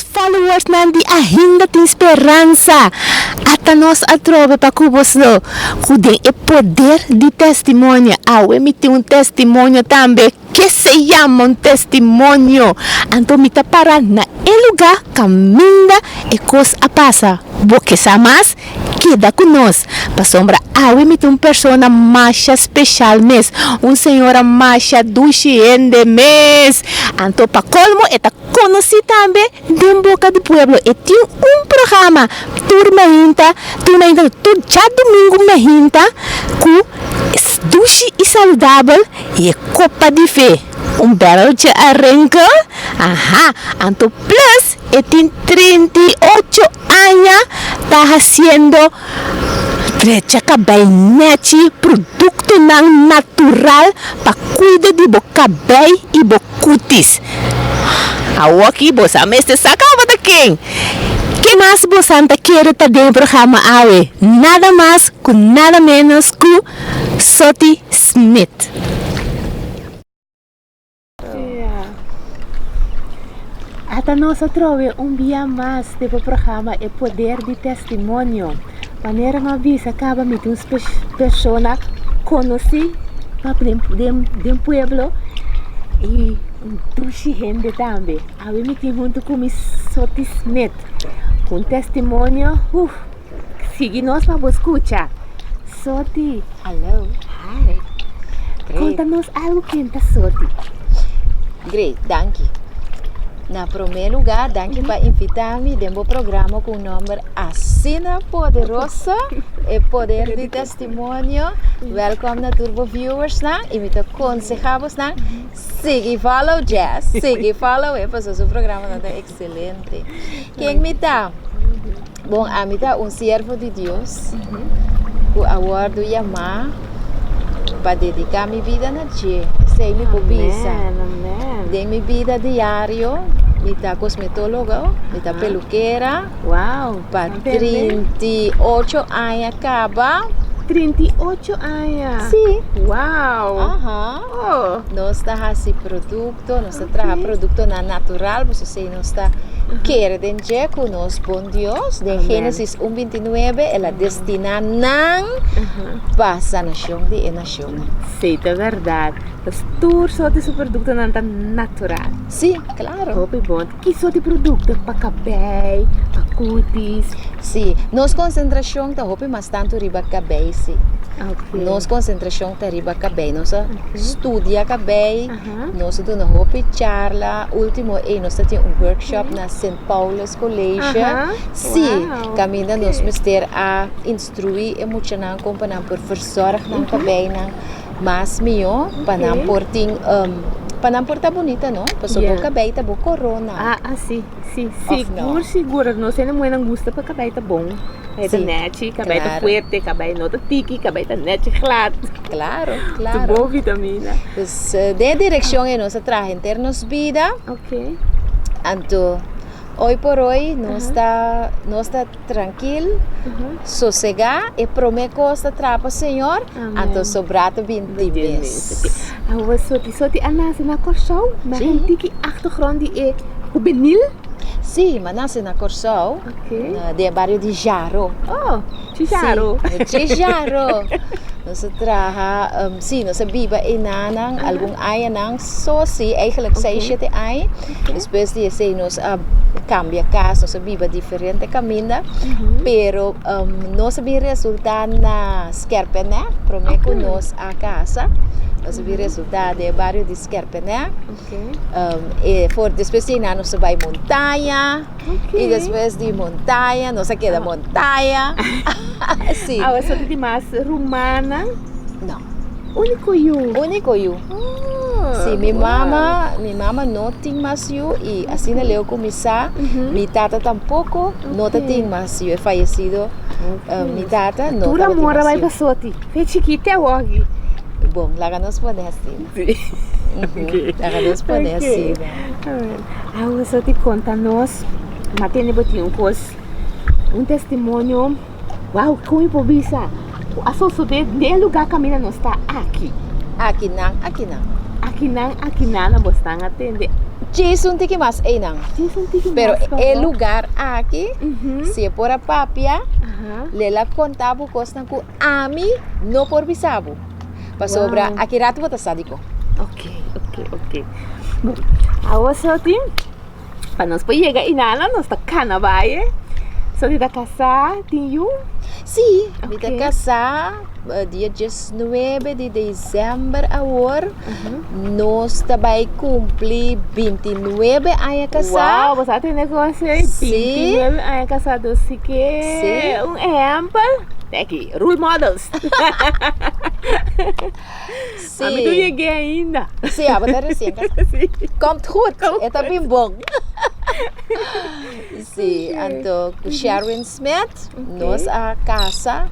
followersnan di Ahinda Tin Speransa. Ata nos atrobe pa ku boslo ku den e poder di testimonio. Awe mi tin un testimonio tambe. Ke se yama un testimonio? Anto mi ta para na e lugá kaminda e kos a pasa. Bo ke sa mas? Keda ku nos, pasobra awe mi ta un persona masha speshal mes, un señora masha dushi hende mes. Anto pa kolmo e ta konosí tambe den boka di pueblo. E tin un programa tur mainta, tur mainta no, tur djadumingu mainta ku dushi i saludabel i e kopa di fe. Un bèrltje a rinka, aha, anto plus e tin 38 aña ta hasiendo drecha kabei nechi, produktonan natural pa kuida di bo kabei i bo kutis. Awoki boso a mester sa kaba ta ken. Ke mas bosan ta kere ta den e programa awe? Nada mas ku nada menos ku Soti Smith. Ata nos atrobe un bia mas den bo programa E Poder di Testimonio. Manera mi a bisa caba mi tin un persona conoci den pueblo y un dushi hende tambe. Awe mi tin hunto cu mi Soti Smith cu un testimonio, uf! Sigui nos pa bo scucha. Soti. Hallo. Hi. Great. Conta nos algo ken ta Soti. Great, danki. Na prome lugar, danki pa invita mi den bo programa cu un nomber asina poderoso, E Poder di Testimonio. Welkom na tur bo viewersnan y mi ta conseha bosnan sigui follow Jess, sigui follow e pasobra su programanan ta excelente. Ken mi ta? Bon, ami ta un siervo di Dios ku a wòrdu yamá pa dediká mi bida na dje. Esei mi por bisa. Den mi bida diario mi ta kosmetólogo, mi ta pelukera pa 38 aña kaba. 38 aña? Sí. Wow! Aha. Nos ta hasi produkto. Nos ta traha produktonan natural, pasobra esei nos ta kere den dje ku nos bon Dios. Den Génesis un binti nuebe el a destiná nan pa sanashon di e nashonnan. Sí, ta bèrdat. Pues tur sort di su produktonan ta natural. Sí, klaro. Hopi bon. Ki sort di produkto? Pa kabei, pa kutis? Sí, nos konsentrashon ta hopi mas tantu riba kabei, sí. Nos konsentrashon ta riba kabei. Nos a studia kabei. Nos a duna hopi charla. Ultimo ei nos ta tin un workshop na Sint Paulus College. Sí, kaminda nos mester a instruí e muchanan kon pa nan por verzorg nan kabeinan mas mihó pa nan por tin pa nan por ta bunita no. Pasobra bo kabei ta bo korona. Ah, ah sí, sí. Sigur, sigur. Nos hende muhénan gusta pa kabei ta bon. Kabei ta nèchi, kabei ta fuerte, kabei no ta tiki, kabei ta nèchi glad. Claro, claro. Tu bon vitamina. Dus den e direccion ei nos a traha henter nos bida. Ok. Anto hoy por hoy nos ta nos ta trankil, sosega, e prome cos ta traha pa Señor, anto sobra ta bin di mes. Awo soti soti a nace na Corsou, ma Sí. un tiki achtergrond di e juvenil. Sí, m'a nace na Corsou, Ok. den e bario di Jaro. Oh. Chijaro. Sí, Chijaro. Nos a traha, um, sí, nos a biba enanan algun añanan, so sí, eigenlijk seis, siete aña. Despues di esei nos a cambia cas, nos a biba diferente caminda, pero um, nos a bin resulta na Skerpene, prome cu nos a casa. Nos a bin resulta den e bario di Skerpene. Um, e for despues di einan nos a bai montaña. Y despues di montaña, nos a keda montaña. Sí. Awe so di mas rumannan? No. Único yu? Único yu. Sí, mi mama, mi mama no tin mas yu y asina leu cu mi sa, mi tata tampoco no ta tin mas yu. E fallecido mi tata no Tur tabatin amor a mas bai yu. pa Soti. Fe chikito awoki. Bon, laga nos pone asina. Sí. Laga nos pone asina. Awo so ti konta nos, ma tende bo tin un kos, un testimonio, wow, kon mi por bisa? Ku a sosodé den e lugá kaminda nos ta aki. Akinan, akinan. Akinan, akinan bo stan a tende. Djis un tiki mas einan. Djis un tiki Pero mas pa e bo. lugar aki, si e por a papia, Aha. le la konta bo kosnan ku ami no por bisa bo. Pasobra Wow. aki rato bo ta sa dikon. Ok, ok, ok. Bon, awo Soti, pa nos por yega inana nos ta kana bai e. Soti ta kasá, tin yu? Sí, mi ta Ok. kasá dia diesnuebe di desèmber awor. Nos ta bai kumpli bintinuebe aña kasá. Wow, bo sa tende kos ei? Sí. Bintinuebe aña kasá, dus si ke Sí. un ehèmpel. Aki, role models. Sí. Ami no yeg'é ainda. Sí, abo ta resien kasá. Sí. Komt goed, Komt e ta bin bon. Sí, anto ku Sherwin Smith nos a kasa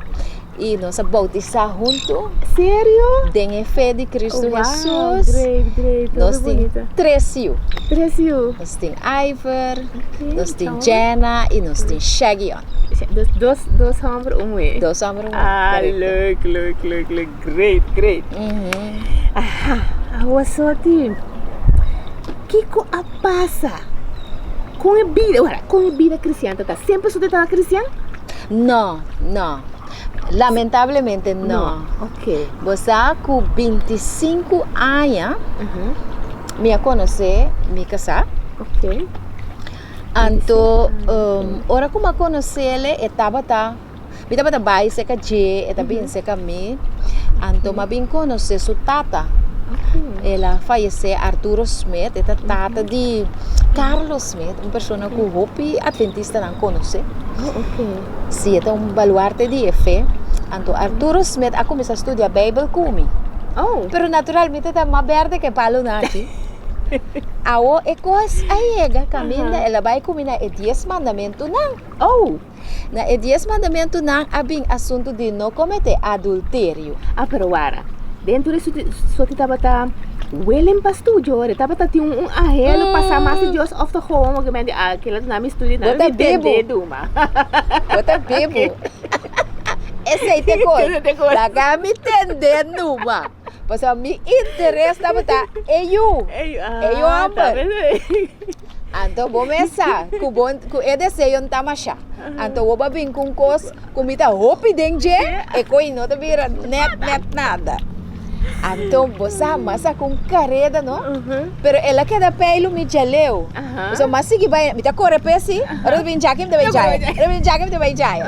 i nos a boutisá huntu. Serio? Den e fe di Cristo Wow, Hesus. great, great. Nos Hopi tin bunita. tres yu. Tres yu. Nos tin Ivor, Ok, nos tin chao. Jenna i nos tin Shaggy-on. Dos, dos, dos hòmber, un muhé. Dos hòmber, un muhé, Ah, korekto. leuk, leuk, leuk, leuk. Great, great. Aha, awo Soti, kiko a pasa? Kon e bida, ora, kon e bida kristian ta ta? Semper Soti tabata kristian? No, no. Lamentablemente no. Ok. Bo sa ku bintisinku aña mi a konosé mi kasá. Ok. Anto ora ku mi a konosé e tabata, mi tabata bai serka dje, e ta bin serka mi. Anto mi a bin konosé su tata. El a fayesé, Arturo Smith, e ta tata di Carlos Smith, un persona ku hopi atventistanan konosé. Sí, e ta un baluarte di e fe. Anto Arturo Smith a kuminsá studia Beibel ku mi. Pero naturalmente ta mas berde ku e palonan aki. Awo e kos a yega kaminda el a bai ku mi na e dies mandamentunan. Na e dies mandamentunan a bin asuntu di no kometé adulterio. Ah, pero wara, den tur e soti tabata willing pa studio, ora tabata tin un anhelo pa sa mas di Dios of ta gewoon bo kimen di ah kila duna mi studio Bo ta mi tende bibu. duma. Bo ta bibu. Esei te kos. Esei te kos. Laga mi tende numa. Pasobra mi interes tabata e yu. E yu, E yu ah, hòmber. ta bes. Anto bo mes sa ku bo ku e deseo no ta mashá. Anto bo ba bin ku un kos ku mi ta hopi den dje, e koi no ta bira nèt nèt nada. Anto bo sa mas a ku un kareda no, pero el a keda peilu mi djaleu. Pasobra mas sigui bai, mi ta kore p'e si, ora ta bin djaki mi ta bai djaya, ora ta bin djaki mi ta bai djaya.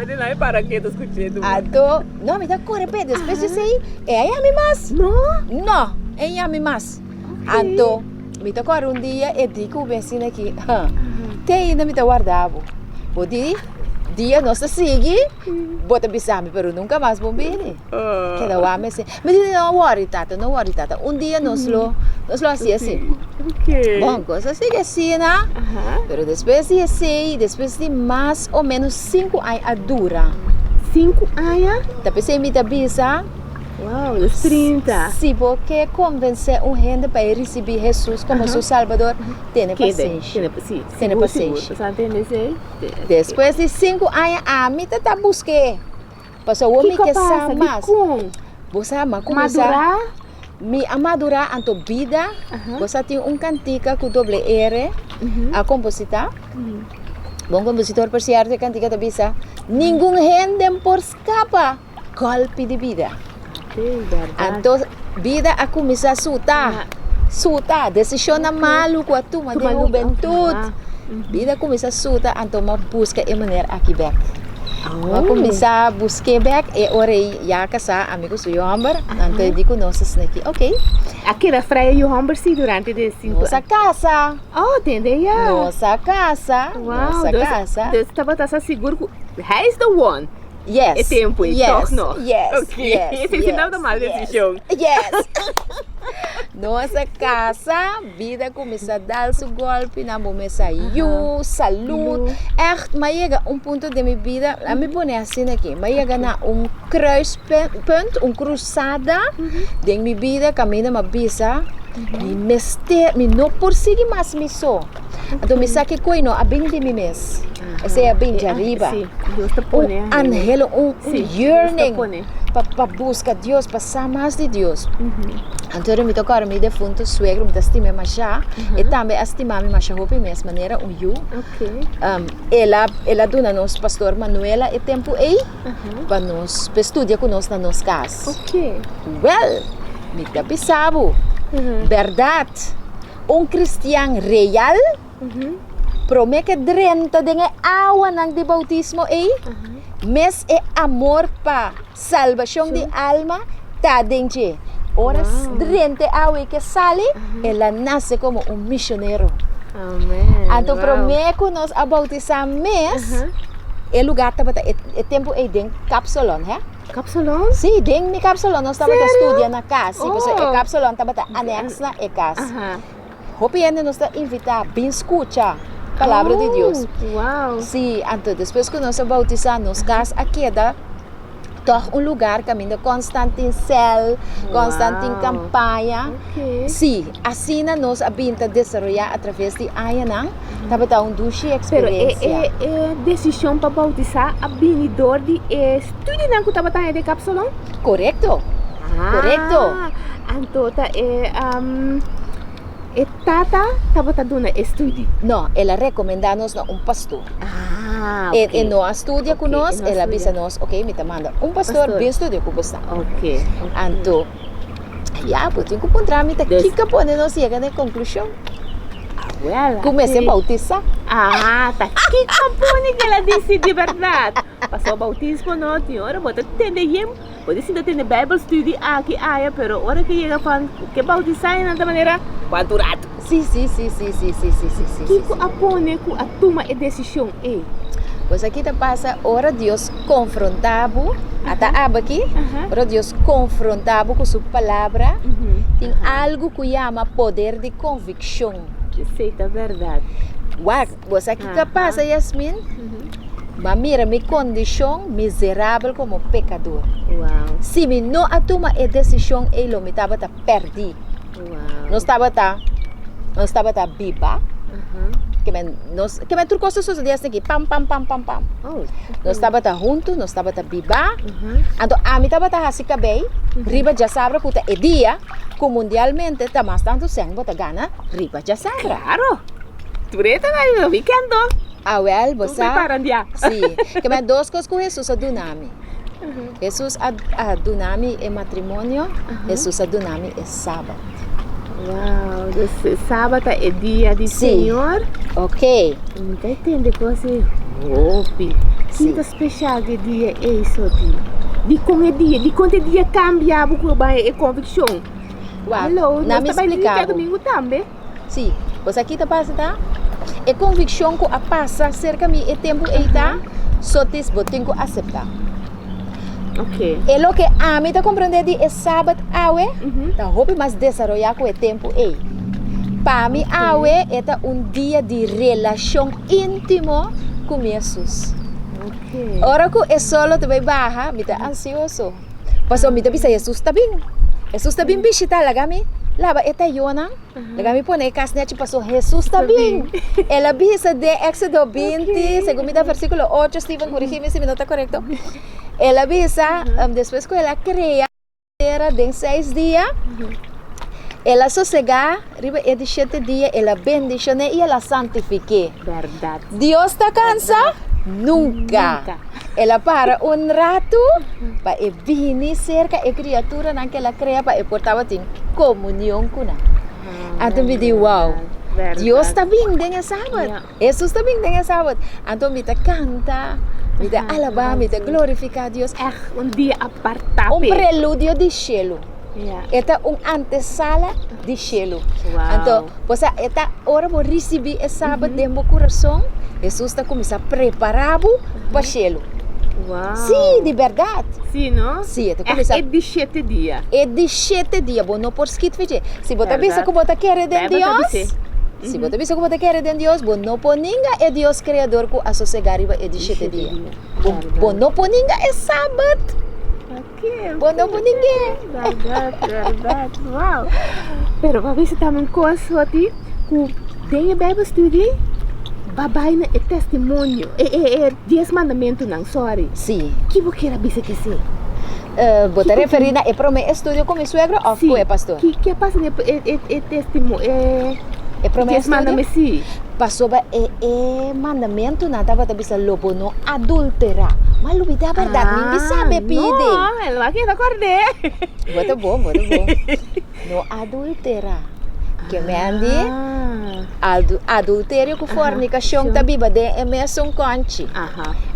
Anto, no mi ta kore p'e, despues di esei e a yami mas. No, e yami mas. Anto. Mi ta kòrda un dia e di ku mi asina aki, ha, te ainda mi ta warda bo. Bo di, dia nos ta sigui, bo ta bisa mi, pero nunka mas bo bini. Keda wak mi asina. Mi di, no wòri tata, no wòri tata, un dia nos lo, nos lo hasi asina. Bon, kos a sigui asina, pero despues di esei, despues di mas o ménos sinku aña a dura. Sinku aña? Ta p'esei mi ta bisa. Wow, los 30. Si bo ke konvensé un hende pa e risibí Hesus komo su Salbador, tene pasenshi. Tene pasenshi. Despues di sinku aña ami ta ta busk'é. Pasobra awor mi ke sa mas. Bo sa mi a kuminsá. Mi a madurá anto bida. Bo sa tin un kantika ku doble R a kompositá. Bon kompositor por sierto e kantika ta bisa, Ningun hende por skapa. Golpi di bida. Anto bida a kuminsá suta, suta. Desishonnan malu ku a tuma den hubentut. Bida a kuminsá suta, anto mi a buska e meneer aki bèk. Mi a kuminsá busk'é bèk, e ora ei ya kasá ami ku su yu hòmber, anto e di ku nos asina aki, ok. A keda frei e yu hòmber si durante di e sinku Nos a kasa. Oh, tende ya. Nos a kasa, nos a kasa. Dus tabata sa sigur ku hij is the one. Yes. E tempo ei, yes, toch nog? Yes, Ok. yes, Esei yes, no ta mal yes. desishon. Yes. Nos a casa, bida cuminsa dal su golpi, nan bo mesa yu, salud. Echt, m'a yega un punto den mi bida, a mi pone asina aki, m'a yega na un kruispunt, un cruzada den mi bida caminda m'a bisa. Mi mester, mi no por sigui mas mi so. Anto mi sa ke koi no a bin di mi mes. Esei a bin djariba. Un anhelo, un yearning pa pa buska Dios, pa sa mas di Dios. Anto ora mi ta kòrda mi defuntu suegro, mi ta stim'é masha. E tambe a stima mi masha hopi mes, manera un yu. El a el a duna nos pastor Manuela e tempu ei pa nos pa e studia ku nos na nos kas. Wèl, mi ta bisa bo, bèrdat, un kristian real promé ke drenta den e awanan di boutismo ei, mes e amor pa salbashon di alma ta den dje. Ora drenta e awa ei ke sali, el a nase komo un mishonero. Anto promé ku nos a boutisá mes, e lugá tabata e tempu ei den Kapsalon, hè? Kapsalon? Sí, den mi kapsalon nos tabata studia na kas. Sí, pasobra e kapsalon tabata anèks na e kas. Hopi hende nos ta invitá bin skucha Palabra di Dios. Wow. Sí, anto despues ku nos a boutisá, nos kas a keda tòg un lugar kaminda konstant tin sèl, konstant tin kampaña. Sí, asina nos a bin ta desaroyá atraves di añanan. Tabata un dushi eksperensia. Pero e e desishon pa boutisá a bini dor di e studinan ku tabata haña den Kapsalon? Korekto. Korekto. Ah, anto ta e e tata tabata duna e studi? No, el a rekomendá nos na un pastor. Ah, ok. E no a studia ku nos, el a bisa nos, ok, mi ta manda un pastor bin studia ku boso. Ok. Anto, ya, bo tin ku puntra mi ta kiko pone nos yega na e konklushon. Awel, Ku mester boutisá. Ah, ta kiko pone ku el a disidí bèrdat? Pasobra boutismo no tin ora bo ta tende yen, bo ta sinta tende Bijbel studie aki aya, pero ora ke yega pan ke boutisá e nan ta manera kuantu ratu. Sí, sí, sí, sí, sí, sí, sí, sí, sí. Kiko a pone ku a tuma e desishon ei? Pues aki ta pasa ora Dios konfrontá bo, ata aba aki, ora Dios konfrontá bo ku su palabra, tin algu ku yama poder di konvikshon. Esei ta bèrdat. Wak, bo sa kiko a pasa, Yasmin? Bo a mira mi kondishon miserabel komo pekador. Si mi no a tuma e desishon ei lo mi tabata pèrdí. Nos tabata, nos tabata biba, ke men nos, ke men tur kos ta sosodé asina aki, pam, pam, pam, pam, pam. Nos tabata huntu, nos tabata biba, anto ami tabata hasi kabei riba djasabra ku ta e dia ku mundialmente ta mas tantu sèn bo ta gana riba djasabra. Klaro! Tur e ta bai weekend to. Awèl, bo Tur sa, bai parandiá. si, ke men dos kos ku Hesus a duna mi. Hesus a a duna mi e matrimonio, Hesus a duna mi e Sabat. Wow, dus e Sabat ta e dia di Sí. Señor. Ok. Mi ta tende cos ei hopi. Sí. Ki ta special di e dia ei so di? Dikon e dia? Dikon te dia cambia bo cu bai e conviccion? Wak, Hallo, na nos mi ta bai splica dje bo. domingo tambe. Sí, bo sa ki ta pasa ta? E konvikshon ku a pasa serka mi e tempu ei ta, sotis bo tin ku aseptá. Ok. E loke ami ta komprendé di e Sabat awe ta hopi mas desaroyá ku e tempu ei. Pa mi awe e ta un dia di relashon íntimo ku mi Hesus. Ok. Ora ku e solo ta bai baha, mi ta ansioso. Pasobra mi ta bisa Hesus ta bin. Hesus ta bin bishitá, laga mi laba e tayónan, laga mi pone e kas nechi pasobra Hesus ta bin. El a bisa den Éxodo binti, segun mi ta versíkulo ocho, Steven korigí mi si mi no ta korekto. El a bisa, despues ku el a krea tera den seis dia, el a sosegá riba e di shete dia, el a bendishoné i el a santifik'é. Bèrdat. Dios ta kansa? Nunka. El a para un ratu pa e bini serka e kriaturanan ku el a krea pa e por tabatin komunion ku nan. Anto mi di, Wow, Dios ta bin den e Sabat. Hesus ta bin den e Sabat. Anto mi ta kanta, mi ta alabá, mi ta glorifiká Dios. Ègt un dia apartá Un p'e. preludio di shelu. E ta un antesala di shelu. Anto, bo sa, e ta ora bo risibí e Sabat den bo kurason, Hesus ta kuminsá prepará bo pa shelu. Sí, di bèrdat. Sí, no? Sí, e ta kuminsá. E di shete dia. E di shete dia, bo no por skit for dje. Si bo ta bisa ku bo ta kere den Dios, si bo ta bisa ku bo ta kere den Dios, bo no por ninga e Dios Kreador ku a sosegá riba e di shete dia. Bo no por ninga e Sabat. Ok. Bo no por ning'é. Bèrdat, bèrdat. Wow. Pero bo a bisa tambe un kos, Soti, ku den e Bijbelstudie bo a bai na e testimonio, e e e dies mandamentunan, sorry. Sí. Ki bo kier a bisa ku esei? Bo ta referí na e promé estudio ku mi suegro òf ku e pastor? Sí. Ki a pasa den e e e testimo e E promé dies estudio? mandamentu, sí. Pasobra e e mandamentunan tabata bisa lo bo no adulterá. Ma lubidá bèrdat, mi bisa be pidi. No, el no a keda kòrd'é. Bo ta bon, bo ta bon. No adulterá. Ke men di adulterio ku fornikashon ta biba den e mesun kònchi.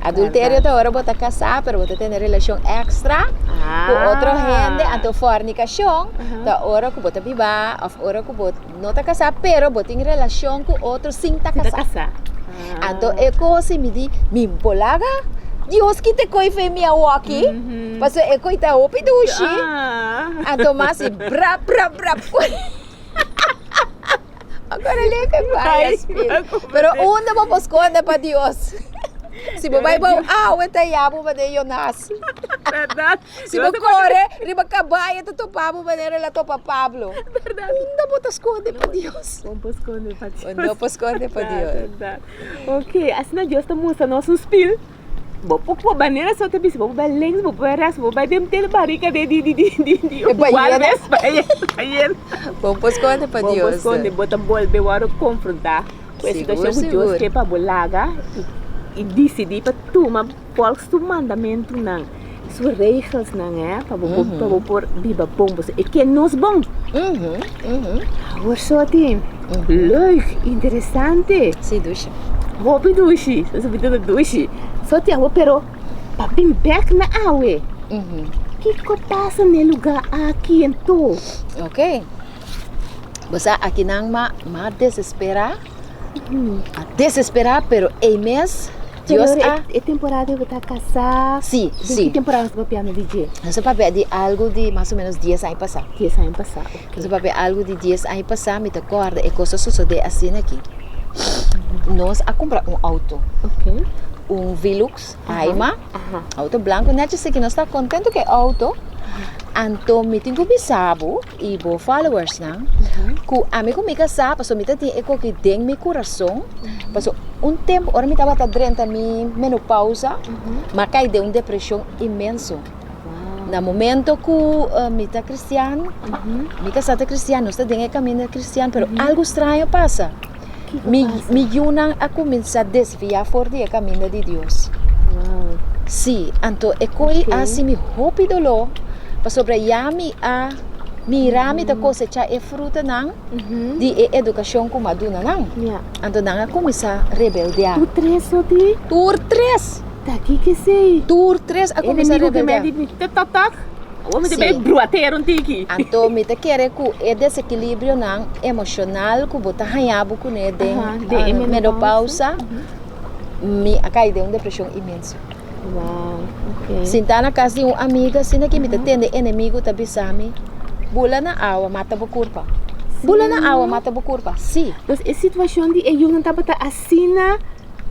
Adulterio ta ora bo ta kasá pero bo ta tene relashon èkstra ku otro hende, anto fornikashon ta ora ku bo ta biba òf ora ku bo No ta kasá, pero bo tin relashon ku otro sin ta kasá. Anto e kos i mi di, mi por laga Dios kita e koi fe mi awoki, pasobra e koi ta hopi dushi. Anto mas i brap brap brap. Agora leka e bai spil. Pero unda bo por skonde pa Dios? Si bo bai bou awa ta yabu manera Jonas. Si bo kore riba kabai e ta topa bo manera el a topa Pablo. Unda bo ta skonde pa Dios? Bo por skonde pa Dios. Bo no por skonde pa Dios. Bèrdat. Ok, asina Dios ta mustra nos un spil. Bo por por manera so ta bisa, bo por bai links, bo por bai rechts, bo por bai den te barika di di di di di di E bayena. walvis, bayena. Bo por skonde pa Bo por Dios. skonde, bo ta bolbe wòrdu konfrontá ku e Sigur, situashon ku Dios sigur. ke pa bo laga i disidí pa tuma volgs su mandamentunan. Su regelsnan hè, pa bo pa bo por biba bon. Pasobra e ke nos bon. Awor Soti, leuk, interesante. Si, dushi. Hopi dushi, nos a bita dushi. Soti awor pero pa bin bek na awe, kiko pasa na e luga aki anto? Ok, bo sa akinan ma ma desespera. A desesperá, pero ei mes Dios a. E temporada bo ta kasá. Sí, sí. Ki temporada nos ta papiando di dje? Nos ta papia di algu di mas o menos dies aña pasá. Dies aña pasá, ok. Nos ta papia algu di dies aña pasá, mi ta kòrda e kos a sosodé asina aki. Nos a kumpra un outo. Ok. Un Vilux Haima. Outo blanku nèchi así ki nos ta kontentu ku e outo. Anto mi tin ku bisa bo. I bo followersnan ku ami ku mi kasá pasobra mi ta tin e koki den mi kurason pasobra un tempu ora mi tabata drenta mi menopausa mi a kai den un depreshon inmenso na momento ku mi ta kristian mi kasá ta kristian nos ta den e kaminda kristian pero algu straño pasa mi mi yunan a kuminsá desviá for di e kaminda di Dios sí anto e koi a hasi mi hopi doló pasobra ya mi a mira mi ta kosechá e frutanan di e edukashon ku mi a duna nan anto nan a kuminsá rebeldiá Tur tres so di? Tur tres! Ta kiko esei? Tur tres a kuminsá rebeldiá. Awor mi ta bay bruatero un tiki. Anto mi ta kere ku e desekilibrionan emoshonal ku bo ta haña bo kuné den menopausa, mi a kai den un depreshon inmenso. Sintá na kas di un amiga asina ki mi ta tende enemigu ta bisa mi, Bula na awa mata bo kurpa. Bula na awa mata bo kurpa. Sí. Dus e situashon di e yunan tabata asina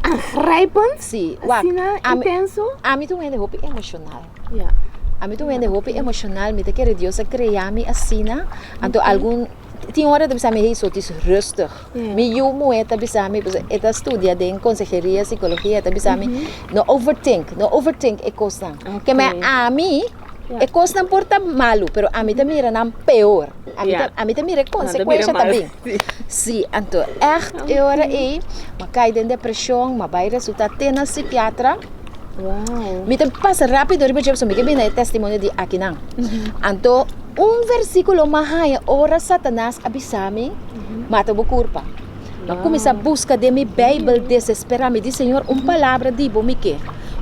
aangrijpend? Sí. Asina intenso? Ami ta un hende hopi emoshonal. Ami ta un hende hopi emocional, mi ta kere Dios a crea mi asina, anto algun tin ora ta bisa mi hey so tis rustig, mi yu muhe ta bisa mi pasobra e ta studia den conseheria psicologia e ta bisa mi no overthink, no overthink e cosnan, ke me ami e cosnan por ta malu pero ami ta mira nan peor, ami ta ami ta mira e consecuencia ta bin, si anto echt e ora ey mi a cay den depresion mi a bay resulta te na psiquiatra. Mi ta pasa rápido riba dje pasobra mi ke bini na e testimonio di akinan. Anto un versíkulo m'a haña ora Satanas a bisa mi, Mata bo kurpa. M'a kuminsá buska den mi Beibel desesperá. Mi di, Señor, un palabra di bo mi ke.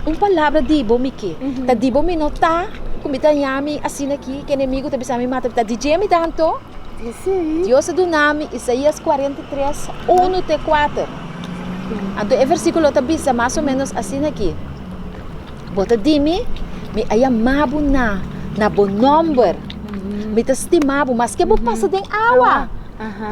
Un palabra di bo mi ke. Ta di bo mi no ta ku mi ta haña mi asina aki, ku enemigu ta bisa mi mata. Ta di dje mi ta anto? Dios a duna mi Isaías 43, unu te kuater. Anto e versíkulo ta bisa mas o ménos asina aki, Bo ta di mi, mi a yama bo na na bo nòmber, mi ta stima bo, maske bo pasa den awa.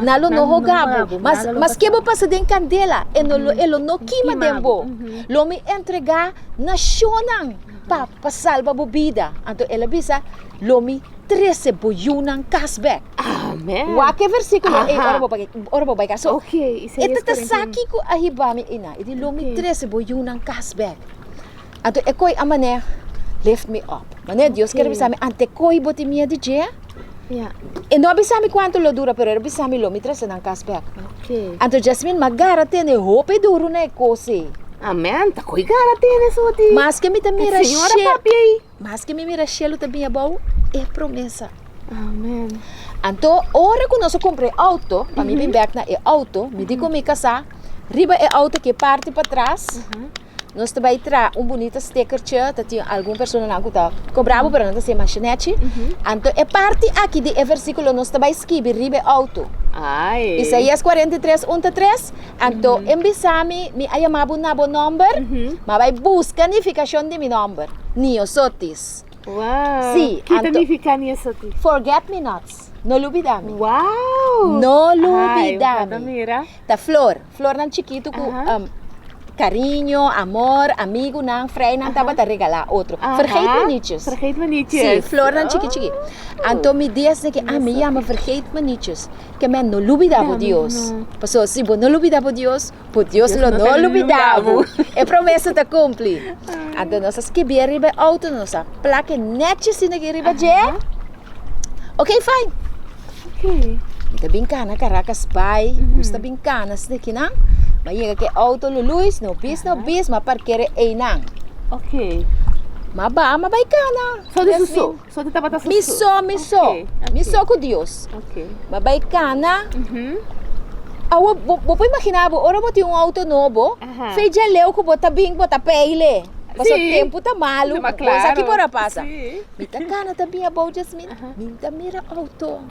Nan lo no hoga bo. Mas, maske bo pasa den kandela, e no lo, e lo no kima den bo. Lo mi entregá nashonnan pa, pa salba bo bida. Anto el a bisa, Lo mi trese bo yunan kas bèk. Amen. Wak e versíkulo ei ora bo bai, ora bo bai kas. So, Ok, e Isaías ta ta sa 41. kiko a hiba mi einan. E di, Lo mi Ok. trese bo yunan kas bèk. Anto e koi a manera lift me up. Manera Dios ker Ok. bisa mi, ante koi bo tin miedu dje? Ja. E no a bisa mi kuantu lo dura, pero el a bisa mi lo mi trese nan kas bèk. Ok. Anto Jasmine, m'a gara tene hopi duru na e kos ei. Amen, ta koi gara tene so di. Maske mi ta mira Señor a shelu, papia ei. maske mi mira shelu ta bin abou, e promesa. Amen. Anto ora ku nos a kumpra e outo, pa mi bin bèk na e outo, mi di ku mi kasá, riba e outo ki e parti patras, Nos ta bai traha un bunita stickertje, ta tin algun personanan ku ta kobra bo, pero nan ta hasi masha nechi. Anto e parti aki di e versíkulo nos ta bai skibi riba e outo. Ai. Isaías 43, 1 ta 3, Anto en bisa mi, mi a yama bo na bo nòmber, ma bai buska nifikashon di mi nòmber, Niosotis. Wow. Sí, Ki ta anto- nifiká Niosotis? Forget me nots, no lubida mi. Wow. No lubida Ai, mi. mira. Ta flor, flornan chikitu ku kariño, amor, amigunan, freinan tabata regalá otro. Vergeet me nietjes. Vergeet me nietjes. Sí, flornan chiki chiki. Anto mi di esei ke ami yama vergeet me nietjes, ke men no lubida bo Dios. Pasobra si bo no lubida bo Dios, bo Dios lo no lubida bo. E promesa ta kumpli. Anto nos a skibié riba e outo, nos a plak e nètjes asina aki riba dje. Ok, fine. Mi ta bin kana Caracas bai, bus ta bin kana asina kinan. Mi a yega ku e outo Luluis, no bis, no bis, mi a parkera einan. Ok. Mi a baha, mi a bai kana. So di su so? So di tabata su Mi so? so, mi so. Ok, Mi ok. so ku Dios. Ok. Mi a bai kana. Awo, bo, bo por imagina bo, ora bo tin un outo nobo, fe dje leu ku bo ta bin, bo ta peile. Pasobra Sí. tempu ta malu, Ma bo sa ki klaro. por a pasa. Sí. Mi ta kana ta bin abou Jasmine, mi ta mira auto.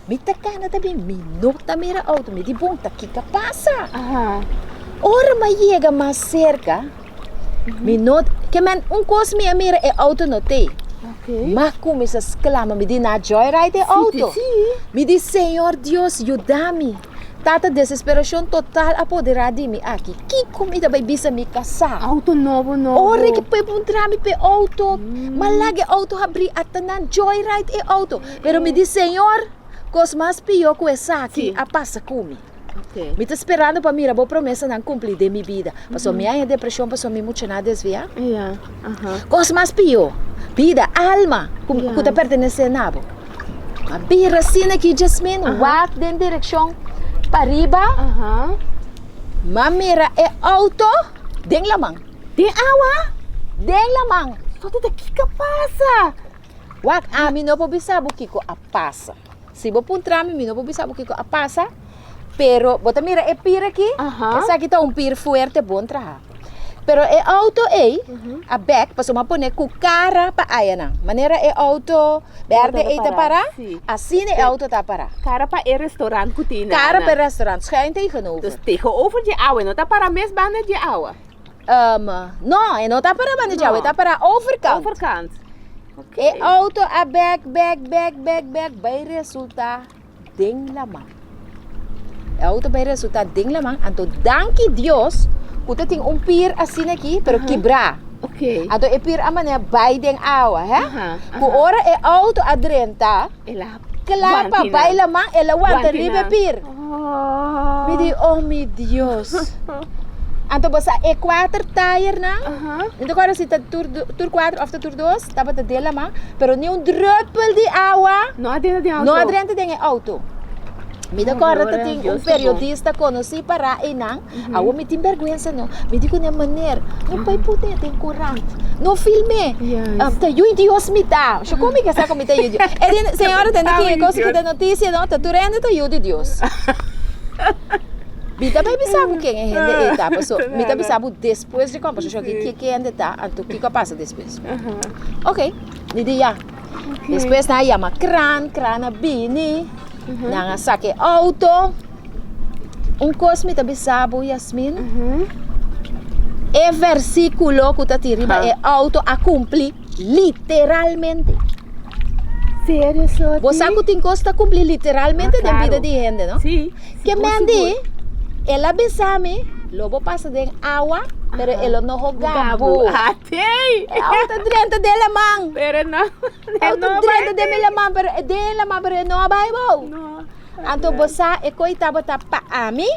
Mi ta kana ta bin, mi no ta mira auto. Mi di bon, ta kiko a pasa? Ora mi a yega mas serka, mi no, ke men un kos mi a mira e auto no t'ei. Mi a kuminsá sklama, mi di na joyride e auto. Mi di Señor Dios yuda mi. Tata desesperashon total a poderá di mi aki. Kiko mi ta bai bisa mi kasá? Auto nobo nobo. Ora ki p'e puntra mi p'e auto, m'a laga e auto habrí ata nan joyride e auto. Pero mi di, Señor, kos mas pió ku esaki a pasa ku mi. Mi ta sperando pa mira bo promesanan kumplí den mi bida. Pasobra mi a haña depreshon pasobra mi muchanan a desviá. Kos mas pió, bida, alma ku ta pertenesé na bo. A bira asina aki Jasmine, wak den direkshon pariba, m'a mira e outo den laman. Den awa? Den laman. Sote ta kiko a pasa? Wak, ami no por bisa bo kiko a pasa. Si bo puntra mi, mi no por bisa bo kiko a pasa, pero bo ta mira e pir aki? Esaki ta un pir fuerte bon traha. Pero e auto ei a bek pasobra mi a pone ku kara pa ayanan. Manera e auto berde ei ta para, asina e auto ta para. Kara pa e restaurant ku tin nan. Kara pa e restaurant, schuin tegenover. Dus tegenover dje awa, e no ta para mes banda dje awa? No, e no ta para banda dje awa, e ta para overkant. Overkant. E auto a bek, bek, bek, bek, bek, bai resulta den laman. E auto bai resulta den laman, anto danki Dios ku ta tin un pir asina aki, pero kibrá. Ok. Anto e pir a manera bai den awa, hè? Aha, Ku ora e auto a drenta, El a kla pa wanti bai nan. laman, el a wanta Wanti riba e nan. pir. Oh. Mi di, oh mi Dios. Anto bo sa e kuater tayernan, mi ta kòrda si ta tur tur kuater òf ta tur dos, tabata den laman, pero ni un drùpel di awa No a drenta den auto. no a drenta den e auto. Mi ta kòrda ta tin un periodista konosí pará einan, awor mi tin bèrgwensa no, mi di kuné, meneer, no bai pone den korant, no film'é, ta yu di Dios mi ta. Sho kon mi ke sa ku mi ta yu di Dios? E di, señora tende ki kos ku ta notisia no, ta tur hende ta yu di Dios. Mi ta bai bisa bo ken e hende ei ta, paso mi ta bisa bo despues di kombersashon aki ke ke hende ta, anto kiko a pasa despues. Ok, mi di ya. Despues nan a yama kran, kran a bini, nan a saka e outo. Un kos mi ta bisa bo, Yasmin, e versikulo ku ta tin riba e outo a kumpli literalmente. Serio so Bo sa ku tin kos ta kumpli literalmente Ah, den bida klaro. di hende, no? Sí. Ke sigur, men di, sigur. el a bisa mi, lo bo pasa den awa, pero e lo no hoga bo. Atei! E awa ta drenta den laman. Pero no. E awa ta drenta den mi laman, pero e den laman, pero e no a bai bo. No. Anto bo sa e koi tabata pa ami.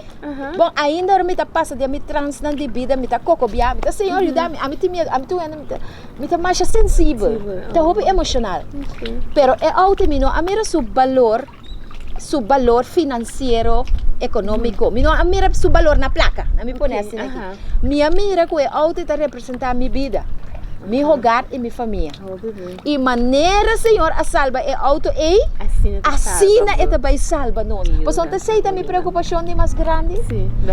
Bon, ainda ora mi ta pasa den mi transnan di bida, mi ta kokobia, mi ta Señor yuda mi, ami tin miedu, ami tur hende, mi ta, mi ta masha sensibel, mi ta hopi emoshonal. Pero e outo mi no a mira su balor, su balor finansiero, ekonómiko, mi no a mira su balor na plaka, na mi pone asina aki. Mi a mira ku e outo ta representá mi bida, mi hogar i mi famia. I manera Señor a salba e outo ei, asina e ta bai salba nos. Pasobra esei ta mi preokupashon di mas grandi.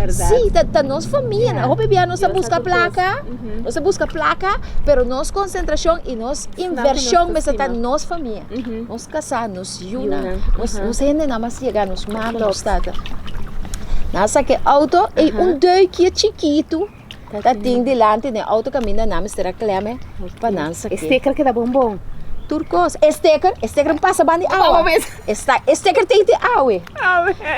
Sí, ta ta nos famia. Hopi bia nos ta buska plaka, nos ta buska plaka, pero nos konsentrashon i nos invershon mester ta nos famia. Nos kasá, nos yunan, nos nos hendenan mas yega, nos mama, nos tata. Nan a saka e outo ei un duikje chikitu. Ta tin dilanti den auto kaminda nan mester a kleme pa nan E sake. steker keda bon bon. Tur kos. E steker, e steker pasa ban di awa. E sta, e steker tin te awe.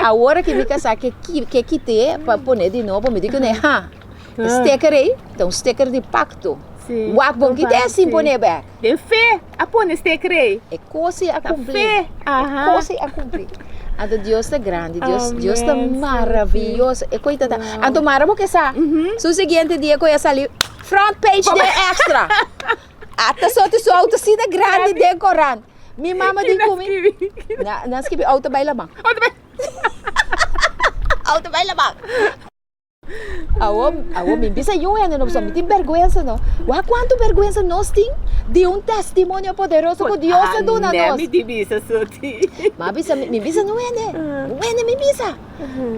Awor aki mi kasá ke ki ke kit'é pa pone di nobo mi di kuné ha e steker ei ta un steker di pakto. Sí. Wak bon kit'é sin pone bèk. Den fe a pone steker ei. E kos ei a Ta kumpli. fe. E kos ei a kumpli. Anto Dios ta grandi, Dios, Dios ta Amen, maraviyoso. E koi ta ta. Anto mara bo ke sa, su siguiente dia koi a sali front page den Extra. Ata soti su auto asina grandi den korant. Mi mama di ku mi, na, nan skibi auto bai laman. Auto bai laman. Awo, awo mi bisa yu hende no, pasobra mi tin bergwensa no. Wak kuantu bergwensa nos tin di un testimonio poderoso ku Dios a duna nos. Mi di bisa soti. Ma bisa, mi bisa no hende, no hende mi bisa.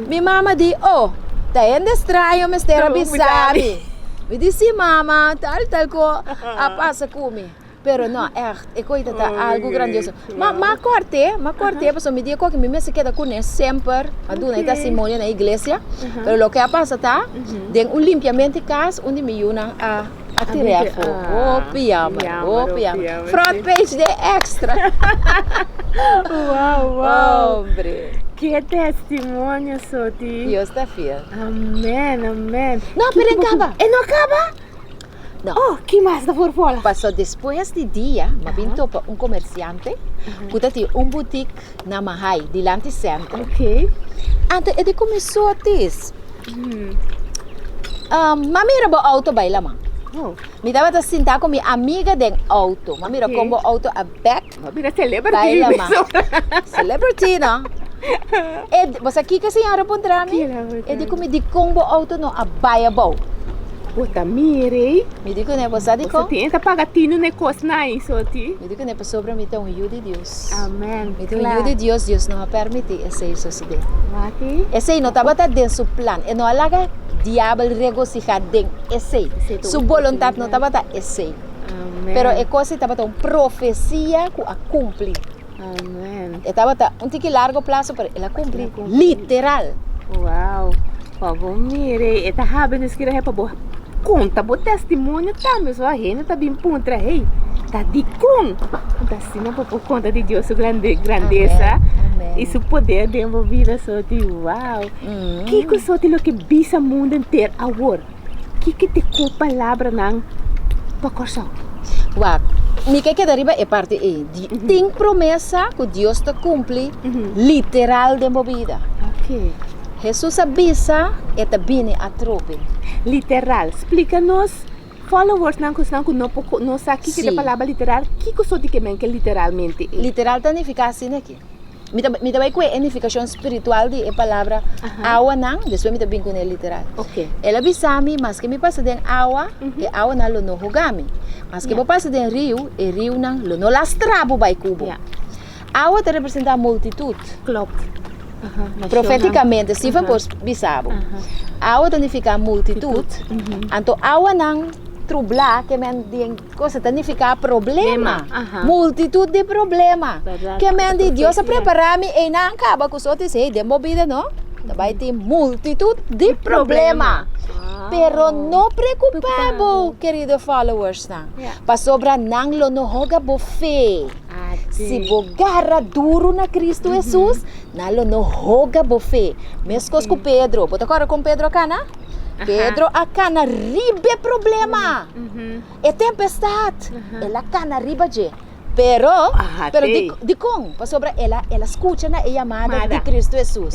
Mi mama di, oh, ta hende straño mester a bisa mi. Mi di, si mama, tal tal ko a pasa ku mi. Pero no, ègt, e koita ta algu grandioso. Ma, m'a kòrt'é, m'a kòrt'é pasobra mi di e koki mi mester keda kuné semper, a duna e testimonio na iglesia. Pero loke a pasa ta, den un limpiamentu di kas, un di mi yunan a a tir'é afó. Hopi yamber, hopi yamber. Front page den Extra. Wow, wow. Hombre. Ke testimonio, Soti. Dios ta fiel. Amèn, amèn. No, pero e kaba. E no kaba? No. Oh, ki mas ta por fola? Paso despues di dia, m'a bin topa un comerciante cu ta tin un boutique na Mahai, dilanti centro. Ok. Anto e di cu mi sotis, M'a mira bo auto bai laman. Oh. Mi tabata sinta cu mi amiga den auto. M'a mira con bo auto a bek. M'a bira celebrity. Bai laman. Celebrity, no? E, bo sa kiko e señora puntra mi? E di ku mi, dikon bo outo no a bai abou? Bo ta mira ei. Mi di kuné, bo sa dikon? Bo sa tin e ta paga tinu na e kosnan ei, soti. Mi di kuné, pasobra mi ta un yu di Dios. Amen. Mi ta un yu di Dios, Dios no a permití esei sosodé. Wak-i. Esei no tabata den su plan. E no a laga diabel regosihá den esei. Su boluntat no tabata esei. Amen. Pero e kos ei tabata un profesia ku a kumpli. Amen. E tabata un tiki largo plaso, pero el a cumpli literal. Wow. Pa bo mire, e ta habi nos kira pa bo conta bo testimonio tambe. So a hende ta bin puntra, hey, ta dikon? Ta asina pa bo conta di Dios su grande, grandeza Amen. y su poder den bo vida. So di wow. Kiko so ti loke bisa mundo enter awor? Kiko te ku palabranan pa Kòrsou? Wak, mi ke keda riba e parti ei. Tin promesa ku Dios ta kumpli literal den bo bida. Oké. Hesus a bisa e ta bini atrobe. Literal. Splika nos followersnan ku esnan ku no por no sa kiko ta palabra literal, kiko so di ke men ke literalmente ei? Literal ta nifiká asina aki. Mi ta, mi ta bai kue e nifikashon spiritual di e palabra awanan, despues mi ta bin kuné literal. Ok. El a bisa mi, maske mi pasa den awa, e awanan lo no hoga mi. Maske bo pasa den riu, e riunan lo no lastra bo bai ku bo. Awa ta representá multitut. Klopt. Profétikamente, Stephen por bisa bo. Awa ta nifiká multitut, anto awanan trublá ke men den Cosa ta nifiká problema. Multitud di problema. Ke men di Dios a prepará mi einan kaba ku so tin hey den bo bida no ta bai tin multitud di problema. Pero no preokupá bo kerido followersnan pasobra nan lo no hoga bo fe. Si bo gara duru na Kristu Hesus, nan lo no hoga bo fe. Meskos ku Pedro. Bo ta kòrda kon Pedro a kana? Pedro a kana riba e problema. E tempestat, el a kana riba dje. Pero, pero di, dikon? Pasobra el a, el a skucha na e yamada di Kristu Hesus.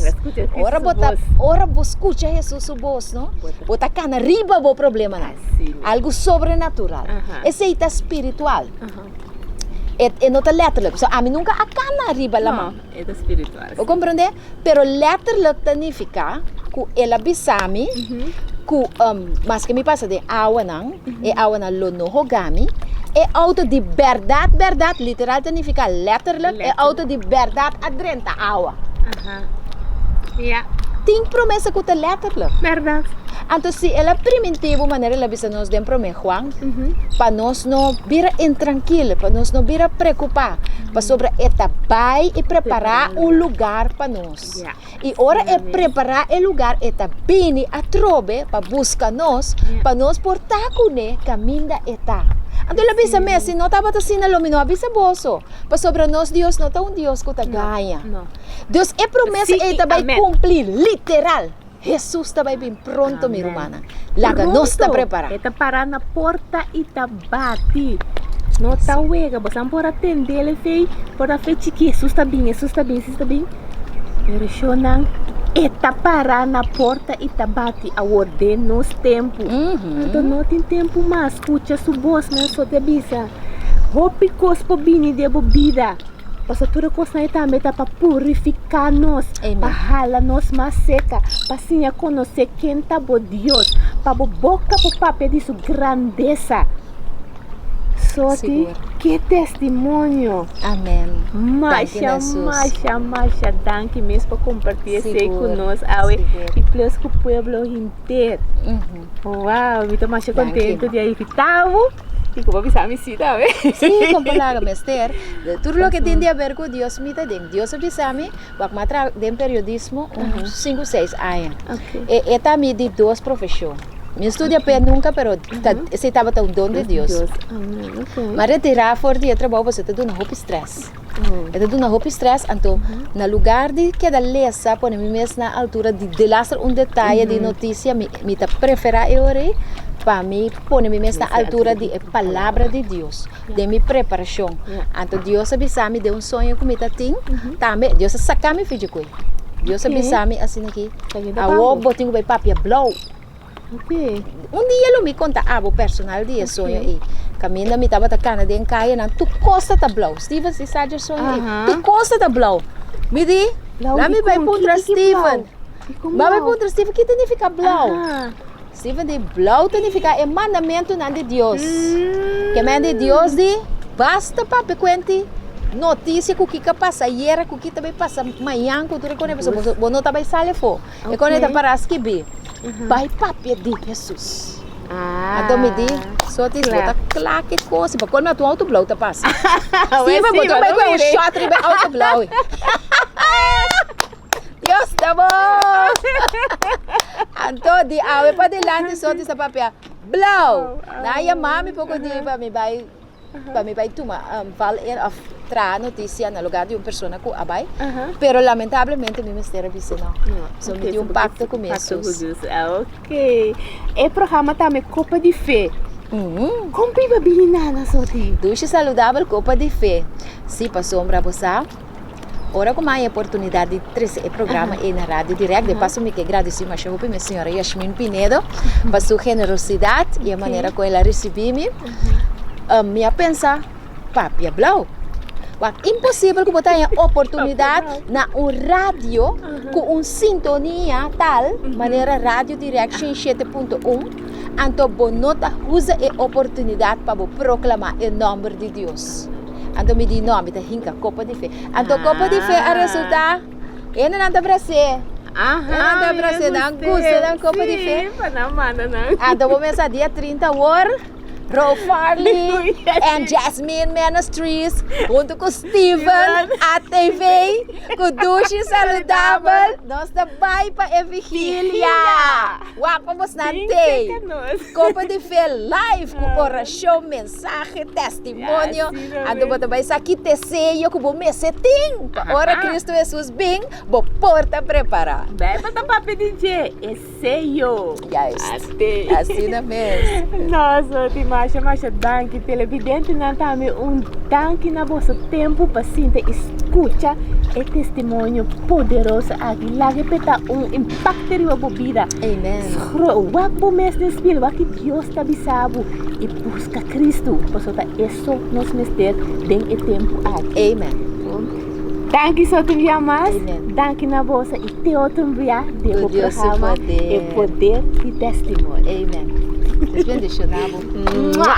Ora bo ta, ora bo skucha Hesus su bos, no? Bo ta kana riba bo problemanan. Algu sobrenatural. Esei ta spiritual. E, e no ta letterlijk. Pasobra ami nunka a kana riba laman. E ta spiritual. Bo komprendé? Pero letterlijk ta nifiká ku el a bisa mi ku maske mi pasa den awanan, e awanan lo no hoga mi. E outo di bèrdat bèrdat, literal ta nifiká letterlijk, e outo di bèrdat a drenta awa. Ja. Tin promesa ku ta letterlijk. Bèrdat. Anto si el a primintí bo manera el a bisa nos den promé Juan, pa nos no bira intrankil, pa nos no bira preokupá, pasobra e ta bai i prepará un lugar pa nos. I ora e prepará e lugar, e ta bini atrobe pa buska nos, pa nos por ta kuné kaminda e ta. Anto el a bisa mes, si no tabata asina lo mi no a bisa boso, pasobra nos Dios no ta un Dios ku ta gaña. Dios e promesa ei ta bai kumpli literal. Hesus ta bai bin pronto, mi rumannan. Laga nos ta prepará. E ta pará na porta i ta bati. No ta wega. Bo san por a tende el esei, por a fe chikí, Hesus ta bin, Hesus ta bin, Hesus ta bin. Pero shownan, e ta pará na porta i ta bati awor den nos tempu. Anto no tin tempu mas. Skucha su bos, men so ta bisa. Hopi kos por bini den bo bida. Pasobra tur e kosnan ei tambe ta pa purifiká nos, pa hala nos mas serka, pa siña konosé ken ta bo Dios, pa bo boka por papia di su grandesa. Soti, ke testimonio! Amen. Masha, masha, masha danki mes pa kompartí esei ku nos awe i plus ku pueblo henter. Wow, mi ta masha kontentu di a invitá bo. I ku bo bisa mi si tambe. Sí, kon por laga mester. Tur loke tin di haber ku Dios mi ta den. Dios a bisa mi, wak mi a traha den periodismo un sinku seis aña. E e ta mi di dos profeshon. Mi a studia p'e nunka pero ta esei tabata un don di Dios. Mi a retirá for di e trabou pasobra e ta duna hopi strès. E ta duna hopi strès anto na lugar di keda lesa pone mi mes na altura di delaster un detaye di notisia mi mi ta preferá e ora ei pa mi pone mi mes na altura di e palabra di Dios den mi preparashon. Anto Dios a bisa mi den un soño ku mi ta tin tambe Dios a saka mi for dje Dios a bisa mi asina aki awor bo tin ku bai papia blou. Un dia lo mi konta abo personal di e soño ei. Kaminda mi tabata kana den kayanan, tur kos ta blou. Steven si sa dje soño ei. Tur kos ta blou. Mi di, laat mi bai puntra Steven. Mi bai puntra Steven, ki ta nifiká blou? Steven di, blou ta nifiká e mandamentunan di Dios. Ke men di Dios di, basta papia kuenti notisia ku kiko a pasa ayera, ku ki ta bai pasa mañan, ku tur e kos, pasobra bo no ta bai sali afó. E kone ta para skibi, Bai papia di Hesus. Anto mi di, Sotis, bo ta kla ke kos, pa kol mi atu auto blou ta pasa. Steven, bo ta bai ku un shot riba e auto blou. Dios ta bon! Anto di awe padilanti Sotis ta papia, Blou! Nan a yama mi poko di pa mi bai. pa mi bai tuma val in of traha noticia na lugar di un persona cu a bai, pero lamentablemente mi mester a bisa no. So mi tin un pacto cu mi Hesus. Ok. E programa tambe Copa di Fe. Con biba bini nana soti? Dushi saludabel Copa di Fe. Si, pasobra bo sa ora cu mi a haña oportunidad di trece e programa ey na Radio Direct, de paso mi ke gradici masha hopi mi señora Yashmin Pinedo pa su generosidad y e manera cu el a ricibi mi. Mi a pensa, Papia blou. Wak, imposibel ku bo ta haña oportunidat na un radio ku un sintonia tal manera Radio Direction 7.1, anto bo no ta usa e oportunidat pa bo proklamá e nòmber di Dios. Anto mi di, No, mi ta hinka Kopa di Fe. Anto Kopa di Fe a resultá, hendenan ta bras'é. Hendenan ta bras'é, nan gusta nan Kopa di Fe. Anto bo mester sa dia 30 awor. Ro Farley and Jasmine Ministries hunto ku Steven ATV ku Dushi Saludabel nos ta bai pa e vigilia. Wak pa bosnan tei. Kopa di Fe live ku orashon, mensahe, testimonio. Anto bo ta bai sa ki te seyo ku bo mester tin pa ora Kristu Hesus bin bo por ta prepará. Bijbel ta papia di dje, e seyo. Juist. Asina mes. Nos oti masha masha danki. Televidentenan tambe un danki na boso tempu pa sinta i skucha e testimonio poderoso aki. Laga e ta un impakto riba bo bida. Amen. Wak bo mes den spil, wak ki Dios ta bisa bo i buska Kristu, pasobra ta eso nos mester den e tempu aki. Amen. Danki so otro bia mas. Amen. Danki na boso i te otro bia den Ku bo Dios su programa poder. E Poder di Testimonio. Amen. Dios bendiciona bo. Mua.